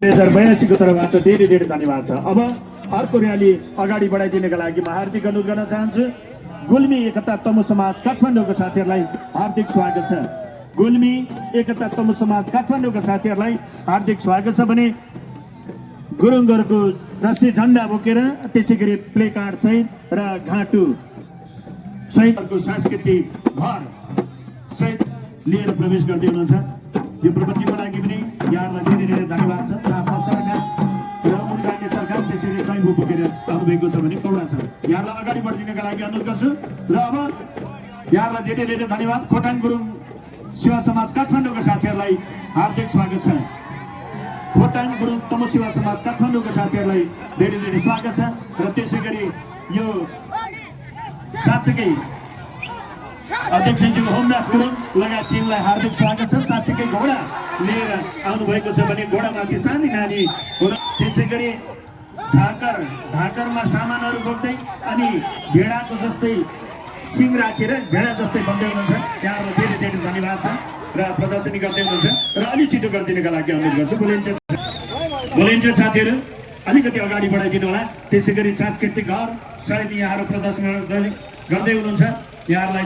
2082 को तर्फबाट धेरै धेरै धन्यवाद छ। अब अर्को र्याली अगाडि बढाइदिनका लागि म हार्दिक अनुरोध गर्न चाहन्छु। गुल्मी एकता तमु समाज काठमाडौँका साथीहरूलाई हार्दिक स्वागत छ। गुल्मी एकता तमु समाज काठमाडौँका साथीहरूलाई हार्दिक स्वागत छ भने गुरुङहरूको राष्ट्रिय झण्डा बोकेर त्यसैगरी प्ले कार्ड सहित र घाटु सहितको सांस्कृतिक घर सहित लिएर प्रवेश गर्दै हुनुहुन्छ। यो प्रवृत्तिको लागि पनि यहाँलाई धेरै धेरै धन्यवाद छ। साथमा सरकार र उनका सरकार त्यसैले कैम्बु बोकेर आउनुभएको छ भने कौडा छ। यहाँलाई अगाडि बढिदिनका लागि अनुरोध गर्छु र अब यहाँलाई धेरै धेरै धन्यवाद। खोटाङ गुरुङ सेवा समाज काठमाडौँका साथीहरूलाई हार्दिक स्वागत छ। खोटाङ गुरुङ तमु सेवा समाज काठमाडौँका साथीहरूलाई धेरै धेरै स्वागत छ र त्यसैगरी यो साँच्चै अध्यक्षज्यू होमनाथ गुरुङ लगायत टिमलाई हार्दिक स्वागत छ। साँच्चै घोडा लिएर आउनुभएको छ भने घोडामाथि सानी नानी त्यसैगरी ढाकरमा सामानहरू बोक्दै अनि भेडाको जस्तै सिङ राखेर भेडा जस्तै बन्दै हुनुहुन्छ। यहाँहरूलाई धेरै धेरै धन्यवाद छ र प्रदर्शनी गर्दै हुनुहुन्छ र अलि छिटो गरिदिनका लागि अनुरोध गर्छु। भोलिन्टियर साथीहरू अलिकति अगाडि बढाइदिनु होला। त्यसैगरी सांस्कृतिक घर सायद यहाँहरू प्रदर्शन गर्दै हुनुहुन्छ। यहाँहरूलाई